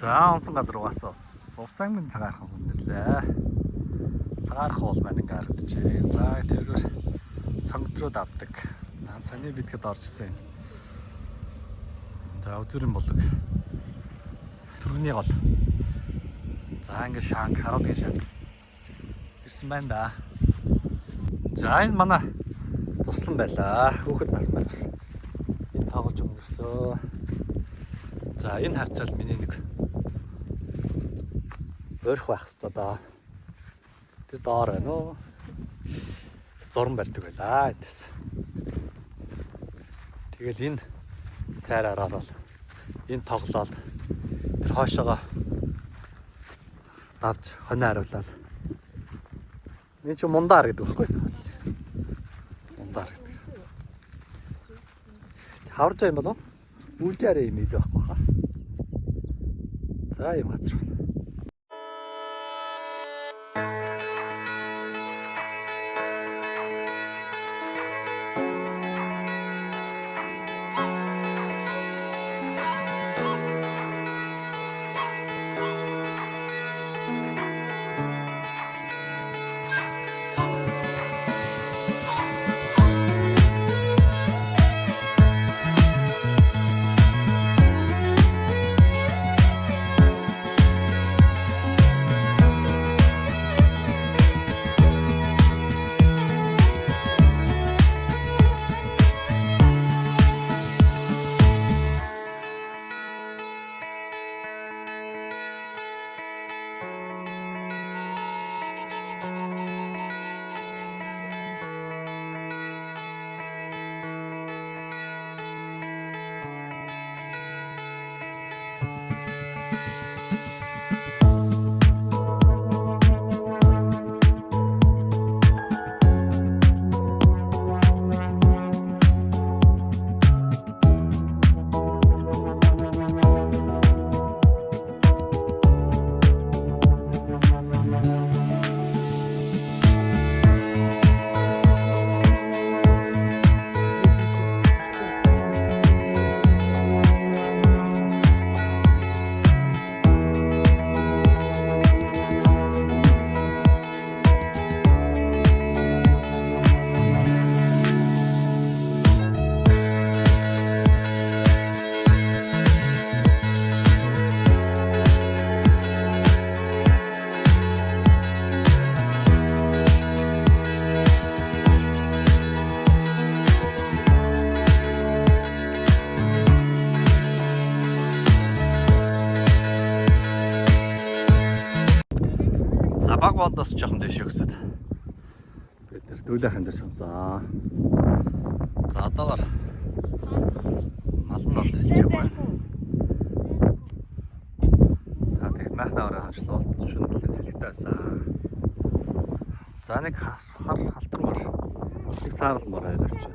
За, онсон газар угаасаа Увс аймгийн Цагаархан сум нэрлээ. Цагаархан уул маань ингээ харагдчихэ. За, тэргээр сонгод руу давдаг. За, саяны битгэд орж исэн. За, өдөрийн булаг. Түргэний гол. За, ингээ шанг, харуулгын шанг. Ирсэн байна да. За, энэ манай цуслан байлаа. Хүүхэд нас маань бас энэ тоглож өнгөрсөө. За, энэ хавцаал миний нэг ойрх байх хэвээр даа. Тэр доор байна уу? Зуран барьдаг байлаа эндээс. Тэгэл энэ сайраар ороод энэ тоглоод тэр хоошоогоо давж хонио хариулаад. Миний чи мундаар гэдэг байхгүй юу? Мундаар гэдэг. Хаварж байгаа юм болов? Үлжээрээ юм илүү байхгүй хаа. За, юм газар байна. За, баг бондоос жоохон дэшээ өсөд. Бид нэр дүүлээхэн дээр сонсоо. За, одоогор малн бол хэлж байгаа байна. За, тэгэд майхнаа орой ханчлал шүн төлөө сэлэгтэй байсан. За, нэг хар халтар мор, нэг саарал мор хоёр авчиад.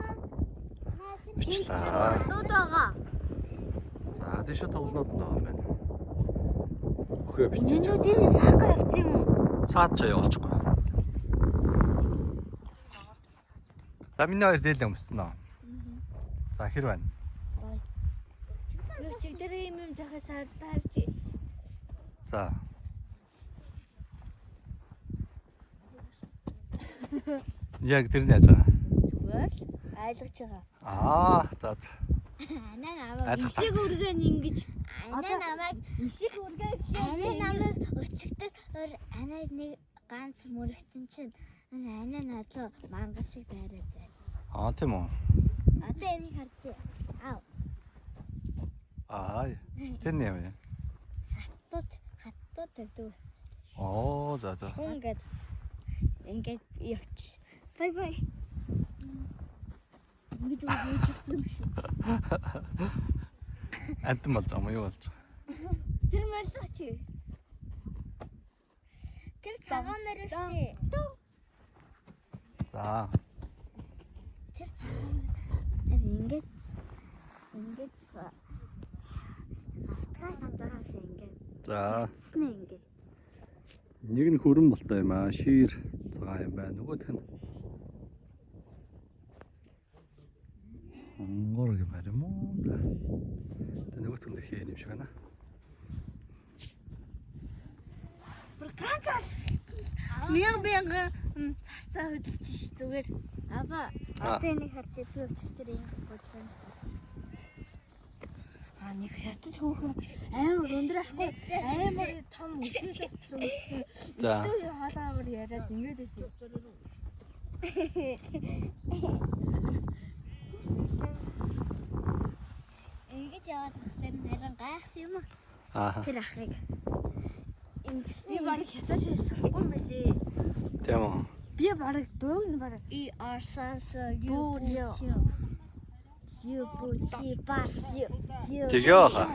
Бичлээ. Нууд байгаа. За, дэшээ тоглонууд нь байгаа юм байна. Өхөө бичиж. Нүүд энэ саагаа явсан юм уу? Саад чаа явуулчихгүй. За, миний хоёр дээлэн өмссөн үү? За, хэр байна? Юу чиг дээр юм юм жахаас таарч. За. Яг тэр нь яаж байгаа? Зүгээр л айлгаж байгаа. Аа, за за. Анаа намайг Айлгалаа. Ишиг үргэн ингэж анаа намайг ишиг үргэн анаа намайг өчигдөр өөр анаа нэг ганц мөрөгтөн чинь анаа надлуу мангас шиг дайраад байсан. Аа, тийм үү. Одоо энийг харж. Ав. Аа, тэр нь юм. Хаттууд хаттууд тавьдаг. Оо, за за. Ингээд ингээд явчих. Бай бай. ингэж өгөөж юм шиг. Амтан болж байгаа юм уу, юу болж байгаа? Тэр морилоо чи. Тэр цагаан морь шүү дээ. За. Тэр цагаан морь ингээд ингээд автгаа санаж байгаа юм шиг ингээд. За. Тэснэ ингээд. Нэг нь хөрөн болтой юм аа. Шийр цагаан юм байна. Нөгөөх нь онгор юм байна юм уу? За. Тэгээ нөгөөх нь хээ юм шиг байна. цал. Мянга мянга царцаа хөдөлж ш зүгээр. Аба одоо энийг харж би өчигдөр ийм бодлоо. Аа нэг хятад хүүхэн амар өндөр ахгүй амар том өшөөлөх гэсэн үссэн. За. Ихтэй хоолоогоор яриад ингэж байсан. Ингэж яваад тахлаар наран гайхсан юм аа. Аа. Тэр ахыг. Би бараг хятад хэл сурахгүй юм байлээ. Тийм үү. Би бараг дууг нь бараг 一二三四 五六六七六七八九九。 Тэгээ баха.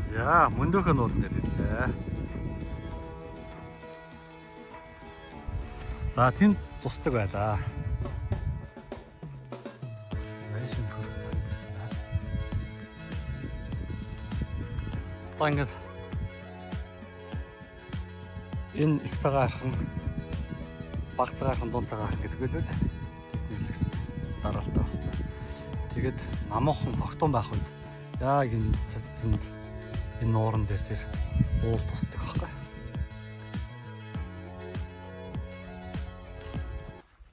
За, мөндөөхөө нууран дээр ирлээ. За, тэнд цусдаг байлаа. Байшин хөрөн цаг байсан байна. Одоо ингээд энэ их цагаан архан, баг цагаан архан, дунд цагаан архан гэдэг байлоо дээ. Тэг нэрлэх дараалтай байх хэрэгтэй. Тэгээд намуухан тогтун байх үед яг энэ энд энэ нууран дээр тэр уул тусдаг байхгүй.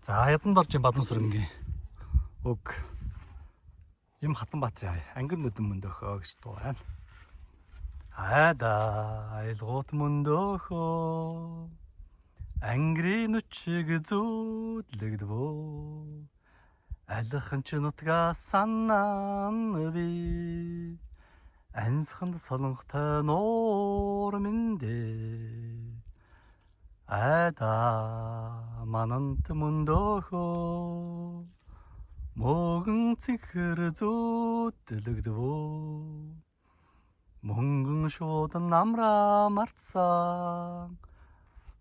За ядан доржийн Бадамсүрэнгийн өг им Хатанбаатарын ангир нүдэн мөндөөхөө гэж дуу байна. Айда айлгуут мөндөөхөө ангирын нүчиг зүүдлэгдвөө алихан ч нутгаа санаан би ансханд солонготой нуур минь дээ. Айда манант мөндөөхөө мөгөн цэнхэр зүүдлэгдвөө мөнгөн шууд намраа мартсан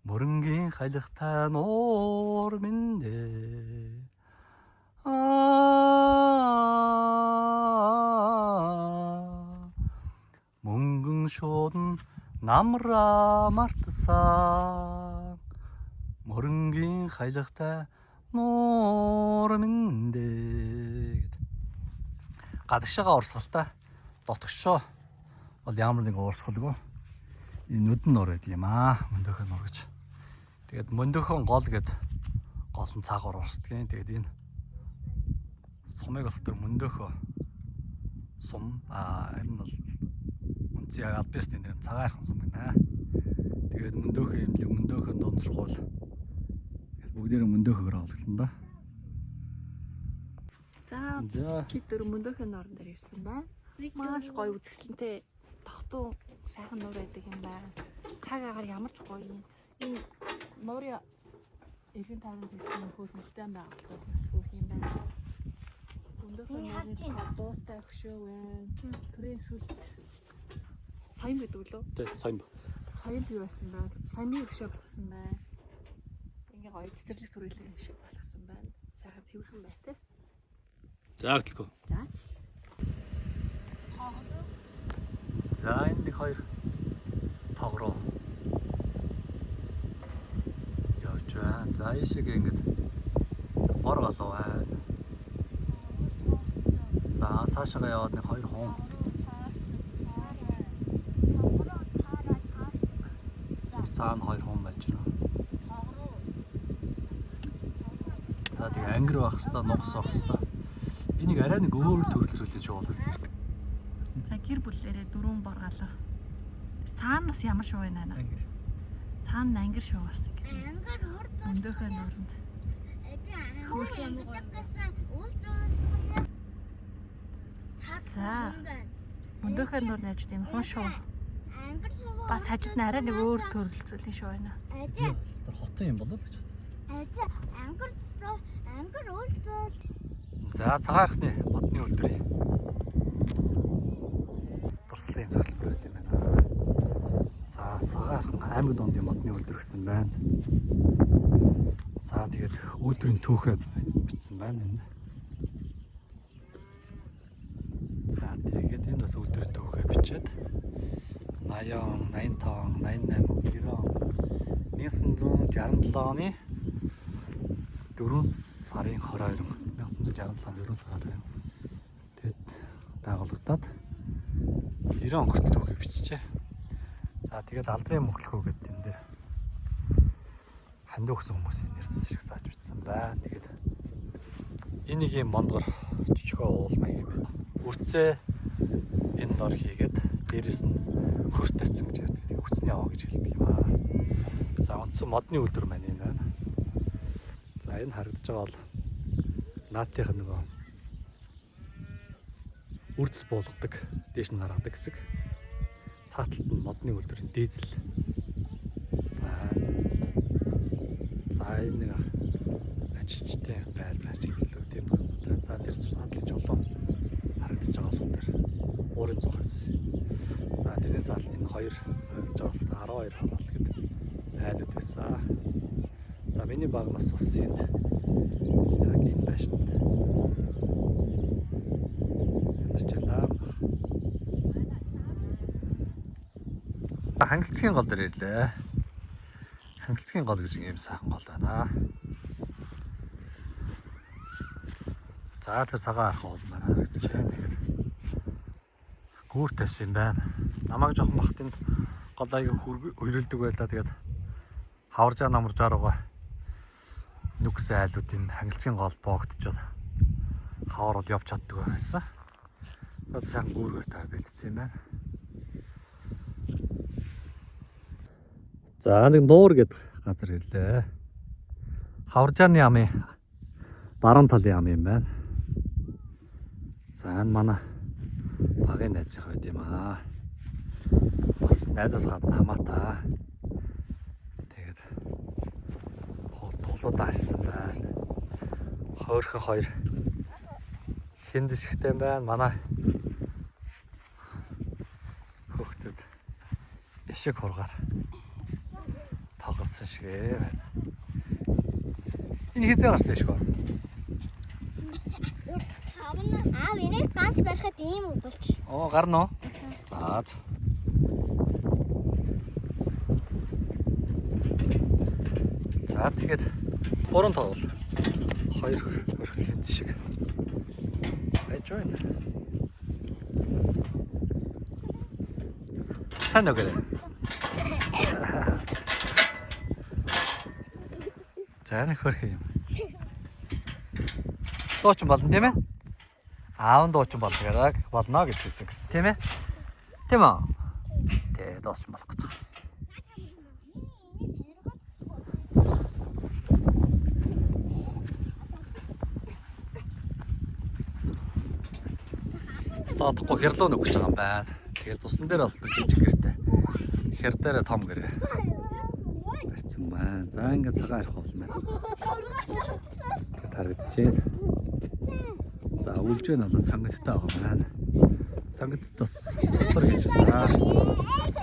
мөрөнгийн халихтай нуур минь дээ. Аа мөнгөн шууд намраа мартсан Мөрөнгийн хаягтай нуур минь дээ гэд. Гадагшаага урсгалтай дотгошоо бол ямар нэгэн урсгалгүй. Энэ нүдэн нуур байдаг юм аа. Мөндөөхөн нуур гэж. Тэгээд мөндөөхөн гол гэд гол нь цаагуур урсдгийн. Тэгээд энэ сумыг болохоор мөндөөхөө сум энэ нь бол үндсэн яг аль биесний нэр цагаан архан сум гэнэ. Тэгээд мөндөөхөө имлэг, мөндөөхөө дунд сургууль. Тэгээд бүгдээрээ мөндөөхөөр оруулсан да. За За бид дөрөв мөндөөхөн нууран дээр ирсэн байна. Маш гоё үзэсгэлэнтэй тогтун сайхан нуур байдаг юм байна. Цаг агаар ямар ч гоё юм. Энэ нуурын эргэн тойронд хийсэн хөөрхөн байгууллагууд бас хөөрхөн юм байна. Мөндөөхөн Энийг харж нуурын байна. дуутай хөшөө байна. Төрийн сүлд соён гэдэг лөө? тий соён. Соён бий байсан байна. Соёны хөшөө болгосон байна. Ингээ гоё цэцэрлэг төрөлх юм шиг болгосон байна. Сайхан цэвэрхэн бай тээ. За хөтлөхөө. За. За энэ нэг хоёр тогроо явж байна. За ийшээ ингээд бор галуу байна. За цаашаа яваад нэг хоёр хүн цаана хоёр хүн байж байна. За тэгээ ангир байх хэвээр нугас байх хэвээр. Энийг арай нэг өөр төрөл зүйлээ чуулгах хэрэгтэй. За гэр бүлээрээ дөрвөн боргаалаа. Тэр цаана бас ямар шуу байна аа? Ангир. Цаана ангир шуу бас ингэ. Ангар хурд Мөндөөхөө нууранд. За. Мөндөөхөө нуурны хажууд юм хун шуу. Ангар шуу. Бас хажууд нь арай нэг өөр төрөл зүйлийн шуу байна. Ажаа Тэр хотын юм болов л гэж бодсон. ажаа ангар ангар уул За цагаан архны модны үйлдвэрийн туршлын төлбөр байт юм байна. За цагаан архан аймаг дундын модны үйлдвэр гэсэн байна. За тэгээд үйлдвэрийн түүхээ бичсэн байна энд. За тэгээд энд бас үйлдвэрийн түүхээ бичээд 80, 85, 88, 90, 1967 оны 4 сарын 22 1967 оны 4 сарын 22. Тэгэд байгуулагдаад 90 он хүртэл түүхийг бичжээ. За тэгээд алдрын мөхлөхөө гэдэг энэ дээр хандив өгсөн хүмүүсийн нэрс шиг сааж бичсэн байна. Тэгээд энэ нэг юм мондгор жижигхэн уул маяг юм байна. Үрцээ энэ нор хийгээд дээрэс нь хөрс тавьсан гэж ярьдаг. Тэгээд үрцний аваа гэж хэлдэг юм аа. За үндсэн модны үйлдвэр маань энэ байна. За энэ харагдаж байгаа бол наатынх нь нөгөө үрдэс буулгадаг, дээш нь гаргадаг хэсэг. Цааталт нь модны үйлдвэрийн дизель байна. За энэ нэг ажилчдын байр байж гэлээ тийм үү. За тэр цаатлын чулуу харагдаж байгаа болох тэр уурын зугаас. За тэрний цааталт энэ хоёр харагдаж байгаа болохоор 12 хороол гэдэг айлууд байсан. За миний баг нас бас энд яг энэ байшинд амьдарч байлаа. Хангалцгийн гол дээр ирлээ. Хангалцгийн гол гэж ийм сайхан гол байна. За тэр цагаан архан уул маань харагдаж байна. Тэгээд гүүр тавьсан юм байна. Намайг жоохон бахт энд гол аяг хөрөлдөг байлаа. Тэгээд хаваржаа намаржаа руугаа нүкс айлуудын хангалцгийн гол боогдчиход хавар бол явж чаддаг байсан. Одоо сайхан гүүргээр та бэлдсэн юм байна. За нэг нуур гэдэг газар ирлээ. Хаваржааны амын баруун талын ам юм байна. За энэ манай багын найзынх байд юм аа. Бас найзаас гадна хамаатай. Тэгээд тулуудаа ашсан байна. Хөөхөн хоёр хинд шигтэй байна. Манай хөөхтөд ишиг хургаар тоглосон шиг ээ байна. Энэ хэзээ гарсан ишиг ба? Аав энийг ганц барихад ийм үг болчих. Оо гарна уу? За. за. За тэгэхэд гурван тоол хоёр хөрхөн хинт шиг байж байна. Сайн уу гэрээ. За нэг хөрхөн юм. Дуучин болно тийм ээ? Аав нь дуучин болдгоорой болно гэж хэлсэн гэсэн тийм ээ? Тийм үү? Тэ дуучин болох гэж байгаа. Доодохгүй херлөө нөгөж байгаа юм байна. Тэгээд цусан дээр бол жижиг гэртэй. Хэр дээр том гэрээ. Барьсан байна. За ингээд цагаан арх уул маань. Тэгээд харагдчихээн. За үлжээ нь бол сонгодтой байгаа юм байна. Сонгодод бас дотор хийжсэн.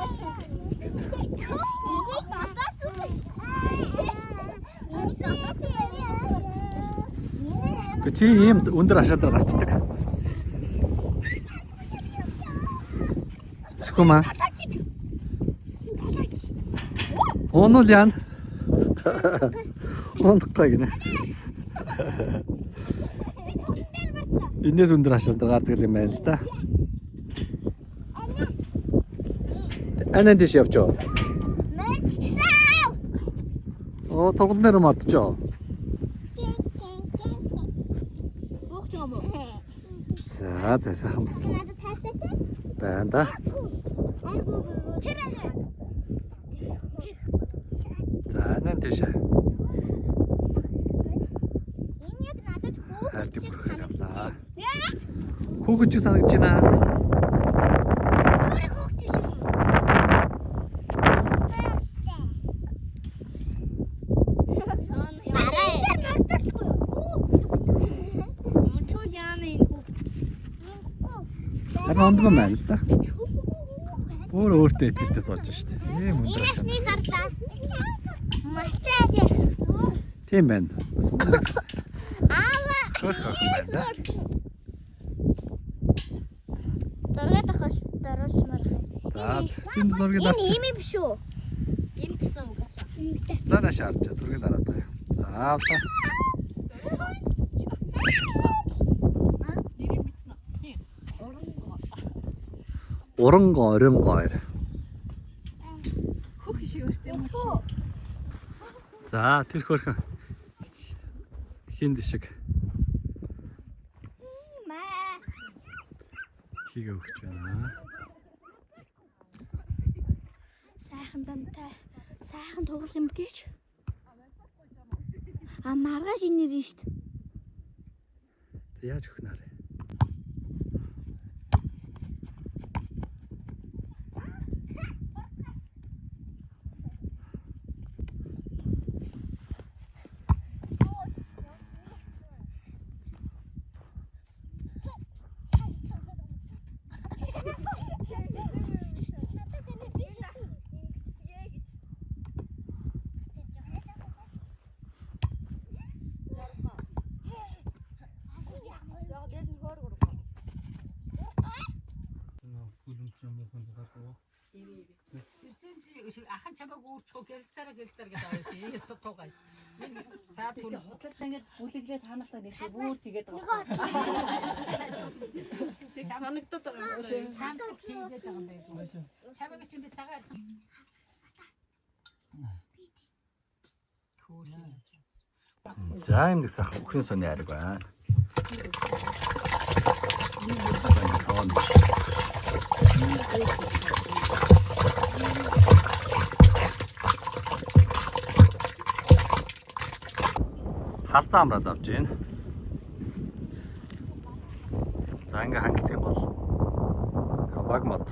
Гэхдээ чи ийм өндөр ашаа дээр гарчдаг. Скума. Уунул яана. Ундахгүй гинэ. Энэс өндөр ашаа дээр гардаг юм байна л да. Анан тийш явж байгаа. Оо тоглол нэр модчоо. Буух ч юм уу? За за сайхан туслаа. Байна да. За анан тийш. Энэ яг надад хүүхэд Хайлтыг шиг бүрхээр санагдчих. явлаа. Хүүхэд ч санагдаж байна. Өөрөө хүүхэд шиг юм. Дараа мордохгүй юу? Мөнчүүл яана энэ хүүхэд. Харин ондгон байна л да. Өөр өөртөө итгэлтэй сууж штт. Ийм өндөр ашаа. Нэг харлаа. Малчаа. Тийм байна. Бас мундаг Аава. хөөрхөн охин байна да. Зураг авах даруулчмаар хэ. За тийм зургийг Энэ дарч. ийм юм биш үү? Им гэсэн үг асуу. За наашаа харж зургийг дараад байгаа. За одоо Нэрийг мэдсэн үү? Тийм. Уран уран горин гойр. Хөх шиг өрсөн юм уу? За тэр хөөрхөн хинд шиг Маа. хийгээ өгч байна. Сайхан замтай. Сайхан тоглол юм гэж. А маргааш инээр нь штт. За яаж өгөх нэр? Ахан чамайг өөрчхөө гэлцээрэ гэлцээр гэдэг байсан. Ийс тутуугаас. Энэ цаа түн Худалдаа ингэж бүлэглээ тааналтаа нэг шиг бүр тэгээд байгаа. Санагдаад байгаа юм. чамд тийгээд байгаа юм байна. Чамайг чинь би цагаан арих. Хөөх. За юм нэг сайхан өхрийн соны ариг байна. За ингэ тоон. Халзан амраад авч байна. За ингээ хангалцгийн гол. Баг мод.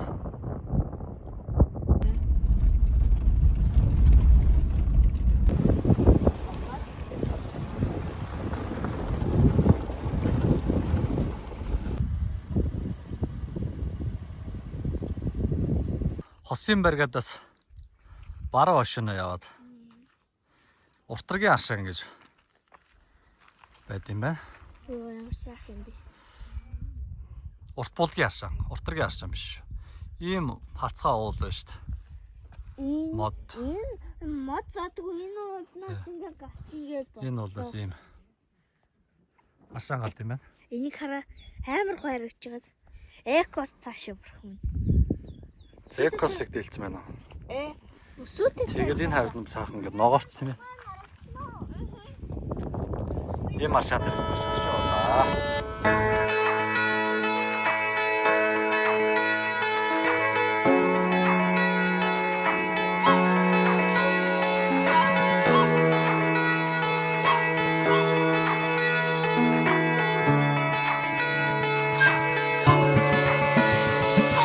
Хосын баригадаас баруун ошино яваад уртрагийн аршаа ингэж байд юм байна. Йоо ямар сайхан юм бэ. Урт буулгийн аршаа, уртрагийн аршаа биш. Ийм хацгаа уул байна шүү дээ. Энэ Мод. энэ Мод задгүй энэ уулнаас ингээ гарч игээд бодлоо. Энэ уулаас ийм ашаан гард юм байна. Энийг хараа амар гоё харагдаж байгаа. Экос цаашаа бүрэх юм. Зекосыг дэлцэн байна уу? Э. Өсөөтэй. Тэгээд энэ хавьд нь сайхан ингээд ногоорцсон юм. Ийм ашаан дээрс очиж явлаа.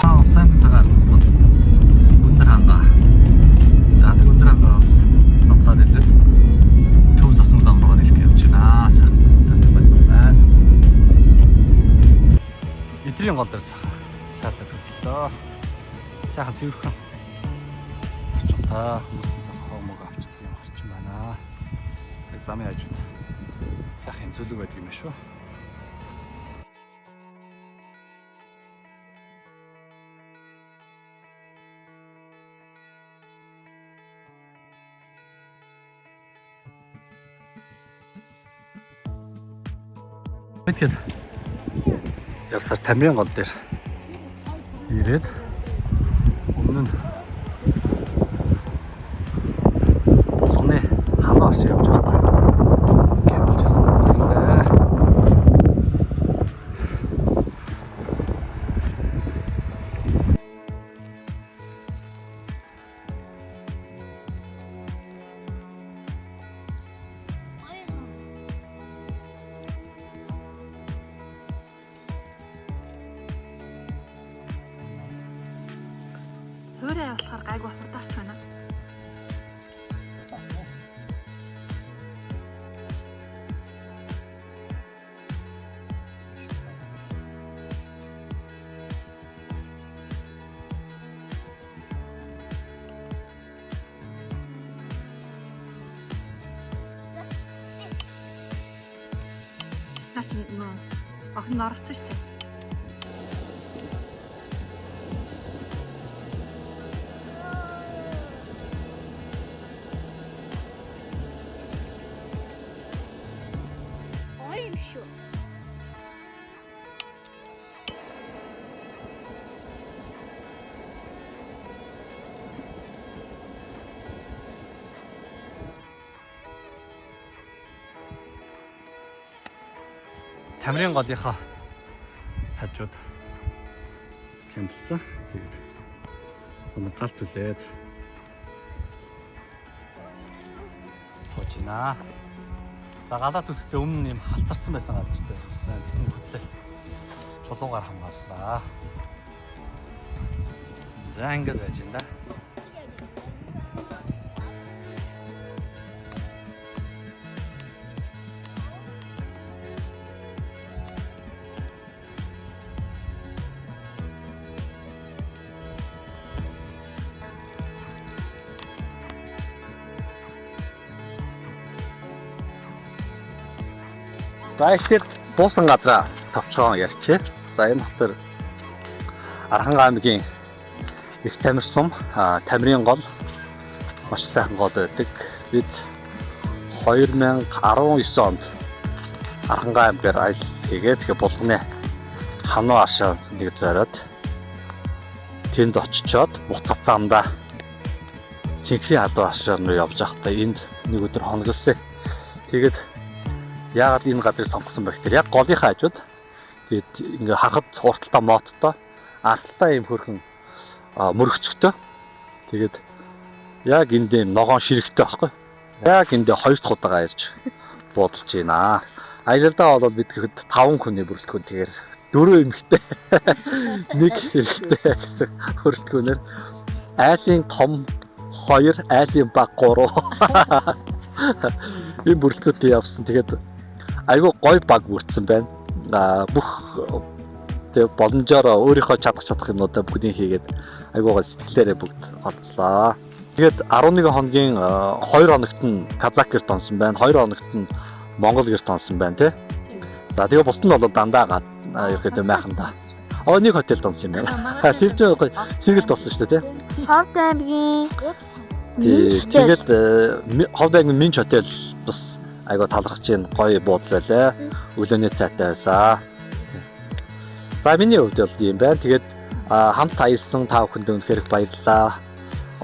Аа, сайн цагаар бол өндөр ханга. За тэг өндөр хангаас замдаа нэлээд төв засмаг зам руу нэлэх явж байна. Сайхан танд байсан байна. Эдрийн гол дээр сайхан цаалаад хөдлөө. Сайхан цэвэрхэн. Орчинтай хүмүүс нь сайхан хомог авчдаг юм орчин байна. Яг замын хажууд сайхан зүлэг байдаг юм шүү. Тэгэхэд явсаар Тамирын гол дээр ирээд өмнө нь булганы хамаа орсон явж байхдаа гэмэлж байсан газар ирлээ. Хуурай болохоор гайгүй хурдаас ч байна. Наа чи нөө охин орцсон шүү дээ. Гоё юм шүү. Тамирын голынхаа хажууд кемпсэн. Тэгээд одоо гал түлээд сууж байна. За галаа түлэхдээ өмнө нь юм халтарсан байсан газар дээр хүрсэн. Тэгсэн хөтлөө чулуугаар хамгааллаа. За ингэж байж байна да. За ихтэй буусан газараа товчхон ярьчих. За энэ хотор Архан аймгийн их Тамир сум, Тамирын гол маш сайхан гол байдаг. Бид 2019 онд Архангай аймгаар аялал хийгээд тэгээ булганы хануу аршаа нэг зориод тэнд очичоод буцах замдаа Цэнхрийн халуун аршаар руу явж байхдаа энд нэг өдөр хоноглосон. Тэгээд яагаад энэ газрыг сонгосон бэ гэхээр яг голынхаа хажууд тэгээд ингээ харахад урталтаа моттой арталтаа ийм хөрхөн мөрөгцөгтэй. Тэгээд яг энд ийм ногоон ширэгтэй байхгүй. Яг энд хоёр дахь удаага ирж буудалж байна. Аялалдаа болоод бид гэхэд 5 хүний бүрэлдэхүүн тэгэхээр дөрөв эмэгтэй нэг эрэгтэй гэсэн бүрэлдэхүүнээр айлын том 2, айлын баг 3 ийм бүрэлдэхүүнтэй явсан. Тэгээд айгүй гой баг бүрдсэн байна. Аа бүх тэг боломжоор өөрийнхөө чадах чадах юмнуудаа бүгдийг хийгээд айгүй гой сэтгэлээрээ бүгд оролцлоо. Тэгээд 11 хоногийн 2 хоногт нь Казак гэрт онсон байна. 2 хоногт нь Монгол гэрт онсон байна тий. За тэгээ бусд нь бол дандаа ерөөдөө майхандаа. Оо нэг хотелд онсон юм байна. Тэр чинь гоё сэргэлт болсон шүү дээ тий. Ховд аймгийн Тий. Тэгээд Ховд аймгийн Минч хотел бас айгуу талархаж байна. Гоё буудлаа лээ. Өглөөний цайтай байсан. Тий. За миний хувьд бол ийм байна. Тэгээд хамт аялсан та бүхэндээ үнэхээр их баярлалаа.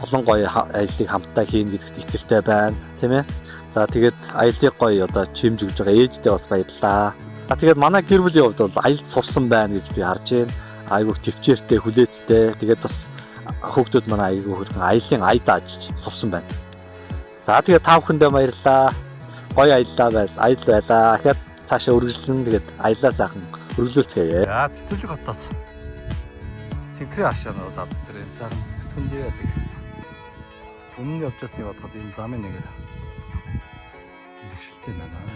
Олон гоё аяллыг хамтдаа хийнэ гэдэгт итгэлтэй байна, тийм ээ. За тэгээд аяллыг гоё одоо чимж өгж байгаа ээждээ бас баярлалаа. За тэгээд манай гэр бүлийн хувьд бол аялал сурсан байна гэж би харж байна. Айгуу төвчээртэй, хүлээцтэй. Тэгээд бас хүүхдүүд манай айгуу хөргөн аялын ая дааж сурсан байна. За тэгээд та бүхэндээ баярлалаа. Гоё аяллаа байл. Аялал байлаа. Ахаад цаашаа үргэлжлэн тэгээд аяллаа сайхан үргэлжлүүлцгээе. За цэцэрлэг хотоос Синкри ашаанууд ад дээр юм сайхан цэцэрлэгэн байдаг. Өмнө нь явж байсныг бодоход энэ замын нэг бэрхшээлтэй байна.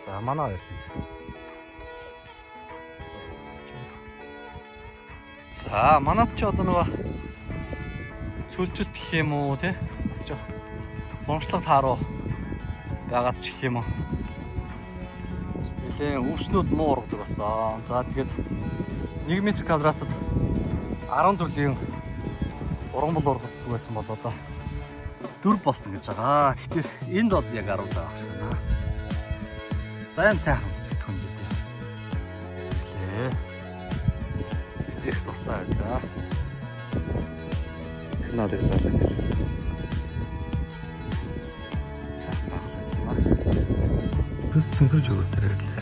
За манай хоёр тийм. За манад ч одоо нөгөө цөлжилт гэх юм уу тий бас жоох зуншлаг тааруу байгаад ч гэх юм уу. Нэлээ өвснүүд муу ургадаг болсон. За тэгээд 1 м квадратад 10 төрлийн ургамал ургадаг байсан бол одоо 4 болсон гэж байгаа. Тэгэхээр энд бол яг 10 байх шиг байна. За энэ сайхан цэцэгдэх юм дээ. Нэлээ. Их дуртай байдаг. Цэцэг наалгалаа ингээл. Сайхан байгаль юм аа. Цэнхэр жигүүд дээр ирлээ.